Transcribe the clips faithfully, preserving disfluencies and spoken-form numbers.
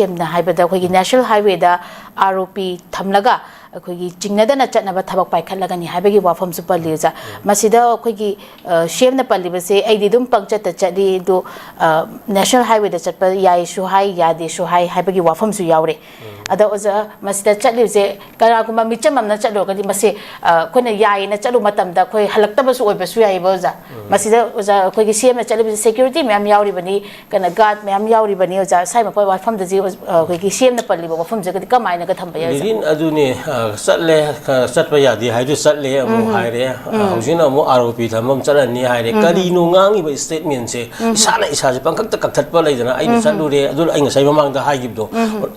ꯁꯦꯝꯅ ꯍꯥꯏꯕꯗ ꯑꯩꯈꯣꯏꯒꯤ national ꯍꯥꯏꯋꯦꯗ R ꯑꯣ ꯄꯤ ꯊꯝꯂꯒ ꯑꯩꯈꯣꯏꯒꯤ ꯆꯤꯡꯅꯗꯅ ꯆꯠꯅꯕ ꯊꯕꯛ ꯄꯥꯏꯈꯠꯂꯒꯅꯤ ꯍꯥꯏꯕꯒꯤ ꯋꯥꯐꯝꯁꯨ ꯄꯜꯂꯤ ꯑꯣꯖꯥ꯫ ꯃꯁꯤꯗ ꯑꯩꯈꯣꯏꯒꯤ ꯁꯤ ꯑꯦꯝꯅ ꯄꯜꯂꯤꯕꯁꯦ ꯑꯩꯗꯤ ꯑꯗꯨꯝ ꯄꯪꯆꯠꯇ ꯆꯠꯂꯤ ꯑꯗꯨ, ꯅꯦꯁꯅꯦꯜ ꯍꯥꯏꯋꯦꯗ ꯆꯠꯄ ꯌꯥꯏꯁꯨ ꯍꯥꯏ, ꯌꯥꯗꯦꯁꯨ ꯍꯥꯏ ꯍꯥꯏꯕꯒꯤ ꯋꯥꯐꯝꯁꯨ ꯌꯥꯎꯔꯦ꯫ ꯑꯗꯣ ꯑꯣꯖꯥ, ꯃꯁꯤꯗ ꯆꯠꯂꯤꯕꯁꯦ ꯀꯅꯥꯒꯨꯝꯕ ꯃꯤꯆꯝ ꯑꯃꯅ ꯆꯠꯂꯨꯔꯒꯗꯤ ꯃꯁꯤ ꯑꯩꯈꯣꯏꯅ ꯌꯥꯏꯌꯦꯅ ꯆꯠꯂꯨ ꯃꯇꯝꯗ ꯑꯩꯈꯣꯏ ꯍꯜꯂꯛꯇꯕꯁꯨ ꯑꯣꯏꯕꯁꯨ ꯌꯥꯏꯌꯦꯕ ꯑꯣꯖꯥ꯫ ꯃꯁꯤꯗ ꯑꯣꯖꯥ, ꯑꯩꯈꯣꯏꯒꯤ ꯁꯤ ꯑꯦꯝꯅ ꯆꯠꯂꯤꯕꯁꯦ ꯁꯦꯀ꯭ꯌꯨꯔꯤꯇꯤ ꯃꯌꯥꯝ ꯌꯥꯎꯔꯤꯕꯅꯤ, ꯀꯩꯅꯣ, ꯒꯥꯔꯗ ꯃꯌꯥꯝ ꯌꯥꯎꯔꯤꯕꯅꯤ ꯑꯣꯖꯥ꯫ ꯁ꯭ꯋꯥꯏ ꯃꯐꯝ ꯋꯥꯐꯝꯗꯗꯤ ꯑꯣꯖꯥ, ꯑꯩꯈꯣꯏꯒꯤ ꯁꯤ ꯑꯦꯝꯅ ꯄꯜꯂꯤꯕ ꯋꯥꯐꯝꯁꯤꯒꯗꯤ ꯀꯃꯥꯏꯅꯒ ꯊꯝꯕ ꯌꯥꯏ ꯑꯣꯖꯥ? ꯂꯤꯂꯤꯟ, ꯑꯗꯨꯅꯦ, ꯑ, ꯆꯠꯂꯦ, ꯑ, ꯆꯠꯄ ꯌꯥꯗꯦ ꯍꯥꯏꯗꯨ ꯆꯠꯂꯦ, ꯑꯃꯨꯛ ꯍꯥꯏꯔꯦ, ꯑ, ꯍꯧꯖꯤꯛꯅ ꯑꯃꯨꯛ ꯑꯥꯔ ꯑꯣ ꯄꯤ ꯊꯝꯕ ꯑꯃ ꯆꯠꯂꯅꯤ ꯍꯥꯏꯔꯦ꯫ ꯀꯔꯤꯅꯣ ꯉꯥꯡꯉꯤꯕ ꯁ꯭ꯇꯦꯠꯃꯦꯟꯁꯦ? ꯏꯁꯥꯅ ꯏꯁꯥꯁꯦ ꯄꯪꯀꯛꯇ ꯀꯛꯊꯠꯄ ꯂꯩꯗꯅ, ꯑꯩꯅ ꯆꯠꯂꯨꯔꯦ, ꯑꯗꯨ ꯑꯩ ꯉꯁꯥꯏ ꯃꯃꯥꯡꯗ ꯍꯥꯏꯈꯤꯕꯗꯣ,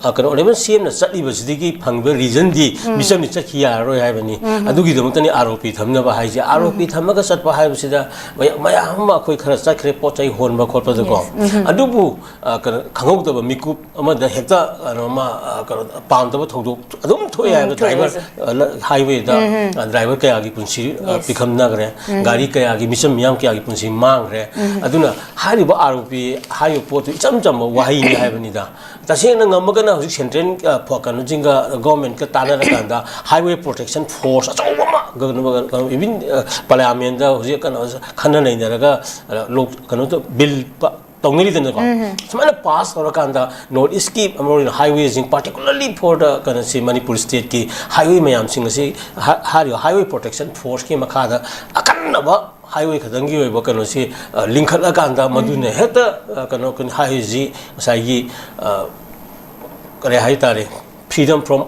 ꯑ, ꯀꯩꯅꯣ, ꯑꯣꯅꯦꯕꯜ ꯁꯤ ꯑꯦꯝꯅ ꯆꯠꯂꯤꯕꯁꯤꯗꯒꯤ ꯐꯪꯕ ꯔꯤꯖꯟꯗꯤ ꯃꯤꯆꯝꯗꯤ ꯆꯠꯈꯤ ꯌꯥꯔꯔꯣꯏ ꯍꯥꯏꯕꯅꯤ꯫ ꯑꯗꯨꯒꯤꯗꯃꯛꯇꯅꯤ ꯑꯥꯔ ꯑꯣ ꯄꯤ ꯊꯝꯅꯕ ꯍꯥꯏꯁꯦ꯫ ꯑꯥꯔ ꯑꯣ ꯄꯤ ꯊꯝꯃꯒ ꯆꯠꯄ ꯍꯥꯏꯕꯁꯤꯗ ꯃꯌꯥꯝ, ꯃꯌꯥꯝ ꯑꯃ ꯑꯩꯈꯣꯏ ꯈꯔ ꯆꯠꯈ꯭ꯔꯦ ꯄꯣꯠ ꯆꯩ ꯍꯣꯟꯕ ꯈꯣꯠꯄꯗꯀꯣ꯫ ꯑꯗꯨꯕꯨ, ꯑ, ꯀꯩꯅꯣ, ꯈꯪꯍꯧꯗꯕ ꯃꯤꯀꯨꯞ ꯑꯃꯗ ꯍꯦꯛꯇ, ꯀꯩꯅꯣ, ꯑꯃ, ꯑ, ꯀꯩꯅꯣ, ꯄꯥꯝꯗꯕ ꯊꯧꯗꯣꯛ ꯑꯗꯨꯝ ꯊꯣꯛꯑꯦ ꯍꯥꯏꯕ꯫ ꯊꯣꯛꯑꯦ ꯗ꯭ꯔꯥꯏꯚꯔ, ꯑꯣꯖꯥ꯫ ꯑ, ꯂ-, ꯍꯥꯏꯋꯦꯗ, ꯑ, ꯗ꯭ꯔꯥꯏꯚꯔ ꯀꯌꯥꯒꯤ ꯄꯨꯟꯁꯤ, ꯑ, ꯄꯤꯈꯝꯅꯈ꯭ꯔꯦ꯫ ꯒꯥꯔꯤ ꯀꯌꯥꯒꯤ, ꯃꯤꯆꯝ ꯃꯤꯌꯥꯝ ꯀꯌꯥꯒꯤ ꯄꯨꯟꯁꯤ ꯃꯥꯡꯈ꯭ꯔꯦ꯫ ꯑꯗꯨꯅ ꯍꯥꯏꯔꯤꯕ ꯑꯥꯔ ꯑꯣ ꯄꯤ ꯍꯥꯏꯔꯤꯕ ꯄꯣꯠꯇꯨ ꯏꯆꯝ ꯆꯝꯕ ꯋꯥꯍꯩꯅꯤ ꯍꯥꯏꯕꯅꯤꯗ꯫ ꯇꯁꯦꯡꯅ ꯉꯝꯃꯒꯅ ꯍꯧꯖꯤꯛ ꯁꯦꯟꯇ꯭ꯔꯦꯜ, ꯑ, ꯐ-, ꯀꯩꯅꯣꯁꯤꯡꯒ, ꯒꯣꯔꯃꯦꯟꯠꯀ ꯇꯥꯟꯅꯔꯀꯥꯟꯗ ꯍꯥꯏꯋꯦ ꯄ꯭ꯔꯣꯇꯦꯛꯁꯟ ꯐꯣꯔꯁ ꯑꯆꯧꯕ ꯑꯃ, ꯀꯩꯅꯣ, ꯀꯩꯅꯣ, ꯏꯚꯟ, ꯑ, ꯄꯥꯔꯂꯤꯌꯥꯃꯦꯟꯗ ꯍꯧꯖꯤꯛ, ꯀꯩꯅꯣ, ꯈꯟꯅ ꯅꯩꯅꯔꯒ, ꯑ, ꯂꯣꯛ-, ꯀꯩꯅꯣ ꯇꯧ-, ꯕꯤꯜ ꯄ-, ꯇꯧꯅꯔꯤꯗꯅꯀꯣ꯫ ꯁꯨꯃꯥꯏꯅ ꯄꯥꯁ ꯇꯧꯔꯀꯥꯟꯗ ꯅꯣꯔꯠ ꯏꯁꯀꯤ ꯃꯔꯨꯑꯣꯏꯅ ꯍꯥꯏꯋꯦꯁꯤꯡ, particularly for the, ꯀꯩꯅꯣꯁꯤ, ꯃꯅꯤꯄꯨꯔ ꯁ꯭ꯇꯦꯠꯀꯤ ꯍꯥꯏꯋꯦ ꯃꯌꯥꯝꯁꯤꯡ ꯑꯁꯤ ꯍꯥ-, ꯍꯥꯏꯔꯤꯕ ꯍꯥꯏꯋꯦ ꯄ꯭ꯔꯣꯇꯦꯛꯁꯟ ꯐꯣꯔꯁꯀꯤ ꯃꯈꯥꯗ ꯑꯀꯟꯅꯕ ꯍꯥꯏꯋꯦ ꯈꯛꯇꯪꯒꯤ ꯑꯣꯏꯕ ꯀꯩꯅꯣꯁꯤ, ꯑ, ꯂꯤꯡꯈꯠꯂꯀꯥꯟꯗ ꯃꯗꯨꯅ ꯍꯦꯛꯇ, ꯑ, ꯀꯩꯅꯣ, ꯀꯩꯅꯣ ꯍꯥꯏꯔꯤꯁꯤ ꯉꯁꯥꯏꯒꯤ, ꯑ, ꯀꯔꯤ ꯍꯥꯏꯇꯥꯔꯦ, freedom from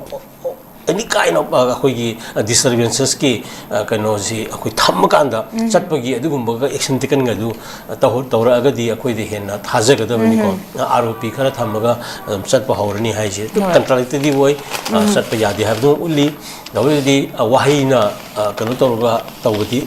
any kind of, ꯑ, ꯑꯩꯈꯣꯏꯒꯤ, ꯑ, ꯗꯤꯁꯇꯔꯕꯦꯟꯁꯦꯁꯀꯤ, ꯑ, ꯀꯩꯅꯣꯁꯤ ꯑꯩꯈꯣꯏ ꯊꯝꯃꯀꯥꯟꯗ ꯆꯠꯄꯒꯤ ꯑꯗꯨꯒꯨꯝꯕꯒ ꯑꯦꯛꯁꯟ ꯇꯦꯀꯟꯒ ꯑꯗꯨ, ꯑ, ꯇꯧꯍꯧ-, ꯇꯧꯔꯛꯑꯒꯗꯤ ꯑꯩꯈꯣꯏꯗ ꯍꯦꯟꯅ ꯊꯥꯖꯒꯗꯕꯅꯤꯀꯣ꯫ ꯑꯥꯔ ꯑꯣ ꯄꯤ ꯈꯔ ꯊꯝꯃꯒ ꯑꯗꯨꯝ ꯆꯠꯄ ꯍꯧꯔꯅꯤ ꯍꯥꯏꯁꯦ ꯍꯣꯏ꯫ ꯀꯟꯇ꯭ꯔꯥꯗꯤꯛꯇꯗꯤ ꯑꯣꯏ, ꯑ, ꯆꯠꯄ ꯌꯥꯗꯦ ꯍꯥꯏꯕꯗꯨ ꯎꯠꯂꯤ꯫ ꯇꯧꯕꯗꯤ, ꯑ, ꯋꯥꯍꯩꯅ, ꯑ, ꯀꯩꯅꯣ ꯇꯧꯔꯒ ꯇꯧꯕꯗꯤ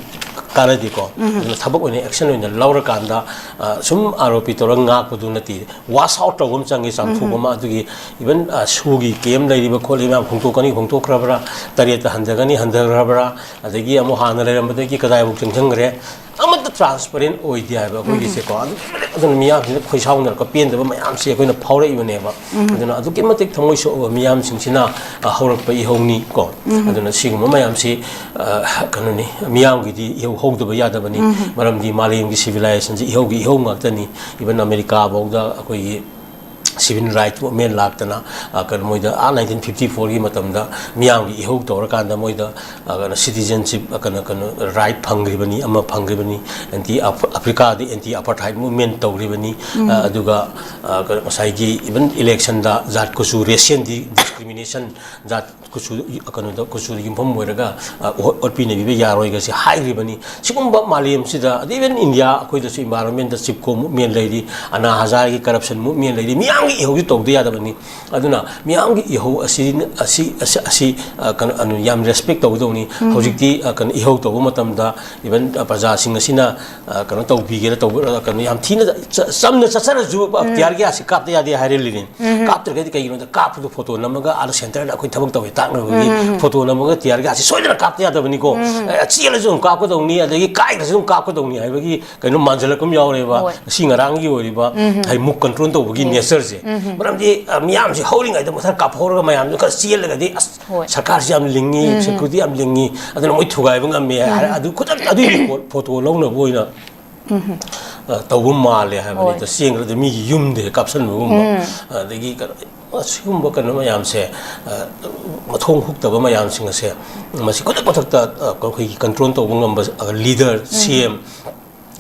ꯀꯥꯟꯅꯗꯦꯀꯣ꯫ ꯑꯗꯨꯅ ꯊꯕꯛ ꯑꯣꯏꯅ, ꯑꯦꯛꯁꯟ ꯑꯣꯏꯅ ꯂꯧꯔꯀꯥꯟꯗ, ꯑ, ꯁꯨꯝ ꯑꯥꯔ ꯑꯣ ꯄꯤ ꯇꯧꯔꯒ ꯉꯥꯛꯄꯗꯨ ꯅꯠꯇꯦ, ꯋꯥꯁ ꯑꯥꯎꯠ ꯇꯧꯕ ꯑꯃ ꯆꯪꯉꯤ, ꯆꯥꯝꯊꯣꯛꯄ ꯑꯃ꯫ ꯑꯗꯨꯒꯤ ꯏꯚꯟ, ꯑ, ꯁꯨꯒꯤ ꯀꯦꯝ ꯂꯩꯔꯤꯕ ꯈꯣꯠꯂꯤꯕ ꯃꯌꯥꯝ ꯍꯣꯡꯇꯣꯛꯀꯅꯤ, ꯍꯣꯡꯇꯣꯛꯈ꯭ꯔꯕ꯭ꯔꯥ, ꯇꯔꯦꯠꯇ ꯍꯟꯊꯒꯅꯤ, ꯍꯟꯊꯈ꯭ꯔꯕ꯭ꯔꯥ, ꯑꯗꯒꯤ ꯑꯃꯨꯛ ꯍꯥꯟꯅ ꯂꯩꯔꯝꯕꯗꯒꯤ ꯀꯗꯥꯏꯐꯥꯎ ꯆꯪꯁꯤꯟꯈ꯭ꯔꯦ, ꯑꯃꯠꯇ ꯇ꯭ꯔꯥꯟꯁꯄꯔꯦꯟ ꯑꯣꯏꯗꯦ ꯍꯥꯏꯕ ꯑꯩꯈꯣꯏꯒꯤꯁꯦꯀꯣ꯫ ꯑꯗꯨꯛꯀꯤ ꯃꯇꯤꯛ ꯑꯗꯨꯅ ꯃꯤꯌꯥꯝꯁꯤꯅ ꯈꯣꯏꯁꯥꯎꯅꯔꯛꯄ, ꯄꯦꯟꯗꯕ ꯃꯌꯥꯝꯁꯦ ꯑꯩꯈꯣꯏꯅ ꯐꯥꯎꯔꯛꯏꯕꯅꯦꯕ꯫ ꯑꯗꯨꯅ ꯑꯗꯨꯛꯀꯤ ꯃꯇꯤꯛ ꯊꯃꯣꯏ ꯁꯣꯛꯑꯕ ꯃꯤꯌꯥꯝꯁꯤꯡꯁꯤꯅ, ꯑ, ꯍꯧꯔꯛꯄ ꯏꯍꯧꯅꯤ ꯀꯣ꯫ ꯑꯗꯨꯅ ꯁꯤꯒꯨꯝꯕ ꯃꯌꯥꯝꯁꯤ, ꯑ, ꯀꯩꯅꯣꯅꯤ, ꯃꯤꯌꯥꯝꯒꯤꯗꯤ ꯏꯍꯧ ꯍꯧꯗꯕ ꯌꯥꯗꯕꯅꯤ꯫ ꯃꯔꯝꯗꯤ ꯃꯥꯂꯦꯝꯒꯤ ꯁꯤꯚꯤꯂꯥꯏꯖꯦꯁꯟꯁꯤ ꯏꯍꯧꯒꯤ ꯏꯍꯧ ꯉꯥꯛꯇꯅꯤ꯫ ꯏꯚꯟ ꯑꯃꯦꯔꯤꯀꯥ ꯐꯥꯎꯗ ꯑꯩꯈꯣꯏꯒꯤ ꯁꯤꯚꯤꯜ ꯔꯥꯏꯠꯁ ꯃꯨꯞꯃꯦꯟ ꯂꯥꯛꯇꯅ, ꯑ, ꯀꯩꯅꯣ, ꯃꯣꯏꯗ, ꯑꯥ, ꯅꯥꯏꯟꯇꯤꯟ ꯐꯤꯐꯇꯤ ꯐꯣꯔꯒꯤ ꯃꯇꯝꯗ ꯃꯤꯌꯥꯝꯒꯤ ꯏꯍꯧ ꯇꯧꯔꯀꯥꯟꯗ ꯃꯣꯏꯗ, ꯑ, ꯀꯩꯅꯣ, ꯁꯤꯇꯤꯖꯦꯟꯁꯤꯞ, ꯑ, ꯀꯩꯅꯣ, ꯀꯩꯅꯣ, ꯔꯥꯏꯠ ꯐꯪꯈ꯭ꯔꯤꯕꯅꯤ, ꯑꯃ ꯐꯪꯈ꯭ꯔꯤꯕꯅꯤ, ꯑꯦꯟꯇꯤ ꯑꯐ-, ꯑꯐ꯭ꯔꯤꯀꯥꯗ ꯑꯦꯟꯇꯤ ꯑꯄꯥꯔꯊꯥꯏꯗ ꯃꯨꯞꯃꯦꯟ ꯇꯧꯈ꯭ꯔꯤꯕꯅꯤ꯫ ꯑ, ꯑꯗꯨꯒ, ꯑ, ꯀꯩꯅꯣ, ꯉꯁꯥꯏꯒꯤ ꯏꯚꯟ ꯏꯂꯦꯛꯁꯟꯗ ꯖꯥꯠ ꯀꯨꯆꯨ, ꯔꯦꯁꯤꯌꯦꯜ ꯗꯤ-, ꯗꯤꯁꯀ꯭ꯔꯤꯃꯤꯅꯦꯁꯟ, ꯖꯥꯠ ꯀꯨꯆꯨ, ꯀꯩꯅꯣꯗ, ꯀꯨꯆꯨꯗ ꯌꯨꯝꯐꯝ ꯑꯣꯏꯔꯒ, ꯑ, ꯑꯣꯠ-, ꯑꯣꯠꯄꯤ ꯅꯩꯕꯤꯕ ꯌꯥꯔꯣꯏꯒꯁꯤ ꯍꯥꯏꯔꯤꯕꯅꯤ꯫ ꯁꯤꯒꯨꯝꯕ ꯃꯥꯂꯦꯝꯁꯤꯗ, ꯑꯗꯩ ꯏꯚꯟ ꯏꯟꯗꯤꯌꯥ ꯑꯩꯈꯣꯏꯗꯁꯨ ꯏꯟꯚꯥꯏꯔꯣꯟꯃꯦꯟꯗ ꯆꯤꯞꯀꯣ ꯃꯨꯞꯃꯦꯟ ꯂꯩꯔꯤ, ꯑꯅꯥ ꯍꯖꯥꯔꯦꯒꯤ ꯀꯔꯞꯁꯟ ꯃꯨꯞꯃꯦꯟ ꯂꯩꯔꯤ, ꯃꯤꯌꯥꯝꯒꯤ ꯏꯍꯧꯁꯤ ꯇꯧꯗ ꯌꯥꯗꯕꯅꯤ꯫ ꯑꯗꯨꯅ ꯃꯤꯌꯥꯝꯒꯤ ꯏꯍꯧ ꯑꯁꯤ, ꯑꯁꯤ, ꯑꯁꯤ, ꯑꯁꯤ, ꯑ, ꯀꯩꯅꯣ, ꯑꯅꯨ-, ꯌꯥꯝ ꯔꯦꯁꯄꯦꯛ ꯇꯧꯒꯗꯧꯅꯤ꯫ ꯍꯧꯖꯤꯛꯇꯤ, ꯑ, ꯀꯩꯅꯣ, ꯏꯍꯧ ꯇꯧꯕ ꯃꯇꯝꯗ ꯏꯚꯟ, ꯑ, ꯄ꯭ꯔꯖꯥꯁꯤꯡ ꯑꯁꯤꯅ, ꯑ, ꯀꯩꯅꯣ ꯇꯧꯕꯤꯒꯦꯔꯥ, ꯇꯧꯕ-, ꯑ, ꯀꯩꯅꯣ, ꯌꯥꯝ ꯊꯤꯅ ꯆ-, ꯆꯝꯅ ꯆꯠꯆꯔꯁꯨ, ꯑ, ꯇꯤꯌꯥꯔ ꯒ꯭ꯌꯥꯁꯁꯤ ꯀꯥꯞꯇ ꯌꯥꯗꯦ ꯍꯥꯏꯔꯤꯕꯅꯤ꯫ ꯀꯥꯞꯇ꯭ꯔꯒꯗꯤ ꯀꯩꯒꯤꯅꯣꯗ, ꯀꯥꯞꯄꯗꯣ ꯐꯣꯇꯣ ꯅꯝꯃꯒ ꯑꯥꯗ ꯁꯦꯟꯇꯔꯗ ꯑꯩꯈꯣꯏ ꯊꯕꯛ ꯇꯧꯋꯦ ꯇꯥꯛꯅꯕꯒꯤ ꯐꯣꯇꯣ ꯅꯝꯃꯒ ꯇꯤꯌꯥꯔ ꯒ꯭ꯌꯥꯁꯁꯤ ꯁꯣꯏꯗꯅ ꯀꯥꯞꯇ ꯌꯥꯗꯕꯅꯤꯀꯣ꯫ ꯑꯦ, ꯆꯦꯜꯂꯁꯨ ꯑꯗꯨꯝ ꯀꯥꯞꯀꯗꯧꯅꯤ, ꯑꯗꯒꯤ ꯀꯥꯏꯈ꯭ꯔꯁꯨ ꯑꯗꯨꯝ ꯀꯥꯞꯀꯗꯧꯅꯤ ꯍꯥꯏꯕꯒꯤ ꯀꯩꯅꯣ ꯃꯥꯟꯁꯤꯜꯂꯛꯄ ꯑꯃ ꯌꯥꯎꯔꯦꯕ꯫ ꯍꯣꯏ꯫ ꯉꯁꯤ ꯉꯔꯥꯡꯒꯤ ꯑꯣꯏꯔꯤꯕ ꯍꯥꯏ ꯃꯨꯛ ꯀꯟꯇ꯭ꯔꯣꯜ ꯇꯧꯕꯒꯤ ꯅꯦꯆꯔꯁꯦ꯫ ꯃꯔꯝꯗꯤ, ꯑ, ꯃꯤꯌꯥꯝꯁꯤ ꯍꯧꯔꯤꯉꯩꯗ ꯃꯊꯛ ꯀꯥꯞꯍꯧꯔꯒ ꯃꯌꯥꯝꯗꯨ ꯈꯔ ꯆꯦꯜꯂꯒꯗꯤ, ꯑꯁ, ꯍꯣꯏ꯫ ꯁꯔꯀꯥꯔꯁꯤ ꯌꯥꯝ ꯂꯤꯡꯉꯤ, ꯁꯦꯀ꯭ꯌꯨꯔꯤꯇꯤ ꯌꯥꯝ ꯂꯤꯡꯉꯤ, ꯑꯗꯨꯅ ꯃꯣꯏ ꯊꯨꯒꯥꯏꯕ ꯉꯝꯃꯦ ꯍꯥꯏꯔ ꯑꯗꯨ ꯈꯨꯗꯛꯇ ꯑꯗꯨꯒꯤ ꯐꯣ-, ꯐꯣꯇꯣ ꯂꯧꯅꯕ ꯑꯣꯏꯅ, ꯑ, ꯇꯧꯕ ꯃꯥꯜꯂꯦ ꯍꯥꯏꯕꯅꯤꯗ꯫ ꯍꯣꯏ꯫ ꯆꯦꯡꯈ꯭ꯔꯗꯤ ꯃꯤꯒꯤ ꯌꯨꯝꯗ ꯍꯦꯛ ꯀꯥꯞꯁꯤꯟꯕꯒꯨꯝꯕ, ꯑꯗꯒꯤ ꯀꯩꯅꯣ, ꯑꯁꯤꯒꯨꯝꯕ ꯀꯩꯅꯣ ꯃꯌꯥꯝꯁꯦ, ꯑ, ꯃꯊꯣꯡ ꯍꯨꯛꯇꯕ ꯃꯌꯥꯝꯁꯤꯡ ꯑꯁꯦ ꯃꯁꯤ ꯈꯨꯗꯛ ꯈꯨꯗꯛꯇ, ꯑ, ꯑꯩꯈꯣꯏꯒꯤ ꯀꯟꯇ꯭ꯔꯣꯜ ꯇꯧꯕ ꯉꯝꯕ, ꯑ, ꯂꯤꯗꯔ, ꯁꯤ ꯑꯦꯝ,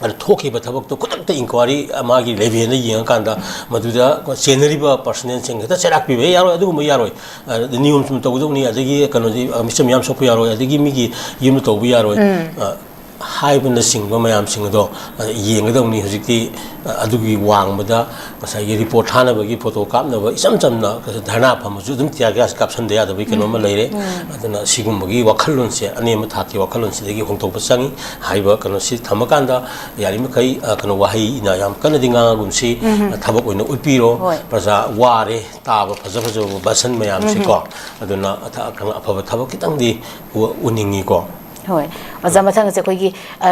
ꯑꯗ ꯊꯣꯛꯈꯤꯕ ꯊꯕꯛꯇꯣ ꯈꯨꯗꯛꯇ ꯏꯟꯀ꯭ꯋꯥꯏꯔꯤ, ꯑ, ꯃꯥꯒꯤ ꯂꯦꯚꯦꯜꯗ ꯌꯦꯡꯉꯀꯥꯟꯗ ꯃꯗꯨꯗ ꯆꯦꯟꯅꯔꯤꯕ ꯄꯥꯔꯁꯣꯅꯦꯜꯁꯤꯡ ꯈꯛꯇ ꯆꯩꯔꯥꯛ ꯄꯤꯕ, "ꯑꯦ, ꯌꯥꯔꯣꯏ, ꯑꯗꯨꯒꯨꯝꯕ ꯌꯥꯔꯣꯏ, ꯑ, ꯅꯤꯌꯣꯝ ꯆꯨꯝꯅ ꯇꯧꯒꯗꯧꯅꯤ, ꯑꯗꯒꯤ ꯀꯩꯅꯣꯗꯤ, ꯑ, ꯃꯤꯆꯝ ꯃꯤꯌꯥꯝ ꯁꯣꯛꯄ ꯌꯥꯔꯣꯏ, ꯑꯗꯒꯤ ꯃꯤꯒꯤ ꯌꯨꯝꯗ ꯇꯧꯕ ꯌꯥꯔꯣꯏ", ꯑ, ꯍꯥꯏꯕꯅꯆꯤꯡꯕ ꯃꯌꯥꯝꯁꯤꯡ ꯑꯗꯣ, ꯑ, ꯌꯦꯡꯒꯗꯧꯅꯤ꯫ ꯍꯧꯖꯤꯛꯇꯤ, ꯑ, ꯑꯗꯨꯒꯤ ꯋꯥꯡꯃꯗ ꯉꯁꯥꯏꯒꯤ ꯔꯤꯄꯣꯔꯠ ꯊꯥꯅꯕꯒꯤ ꯐꯣꯇꯣ ꯀꯥꯞꯅꯕ ꯏꯆꯝ ꯆꯝꯅ ꯙꯔꯅꯥ ꯐꯝꯃꯁꯨ ꯑꯗꯨꯝ ꯇꯤꯌꯥꯔ ꯒ꯭ꯌꯥꯁ ꯀꯥꯞꯁꯟꯗ ꯌꯥꯗꯕꯒꯤ ꯀꯩꯅꯣꯝꯃ ꯂꯩꯔꯦ꯫ ꯑꯗꯨꯅ ꯁꯤꯒꯨꯝꯕꯒꯤ ꯋꯥꯈꯜꯂꯣꯟꯁꯦ, ꯑꯅꯦꯝꯕ ꯊꯥꯛꯀꯤ ꯋꯥꯈꯜꯂꯣꯟꯁꯤꯗꯒꯤ ꯍꯣꯡꯗꯣꯛꯄ ꯆꯪꯉꯤ꯫ ꯍꯥꯏꯔꯤꯕ ꯀꯩꯅꯣꯁꯤ ꯊꯝꯃꯀꯥꯟꯗ ꯌꯥꯔꯤꯃꯈꯩ, ꯑ, ꯀꯩꯅꯣ, ꯋꯥꯍꯩꯅ ꯌꯥꯝ ꯀꯟꯅꯗꯤ ꯉꯥꯡꯉꯒꯨꯝꯁꯤ, ꯑ, ꯊꯕꯛ ꯑꯣꯏꯅ ꯎꯠꯄꯤꯔꯣ, ꯍꯣꯏ꯫ ꯄ꯭ꯔꯖꯥ ꯋꯥꯔꯦ, ꯇꯥꯕ ꯐꯖ ꯐꯖꯕ ꯚꯥꯁꯟ ꯃꯌꯥꯝꯁꯦꯀꯣ꯫ ꯑꯗꯨꯅ ꯑꯊ-, ꯀꯩꯅꯣ, ꯑꯐꯕ ꯊꯕꯛ ꯈꯤꯇꯪꯗꯤ ꯎ-, ꯎꯅꯤꯡꯉꯤꯀꯣ꯫ ꯍꯣꯏ꯫ ꯑꯣꯖꯥ, ꯃꯊꯪꯁꯦ ꯑꯩꯈꯣꯏꯒꯤ, ꯑ,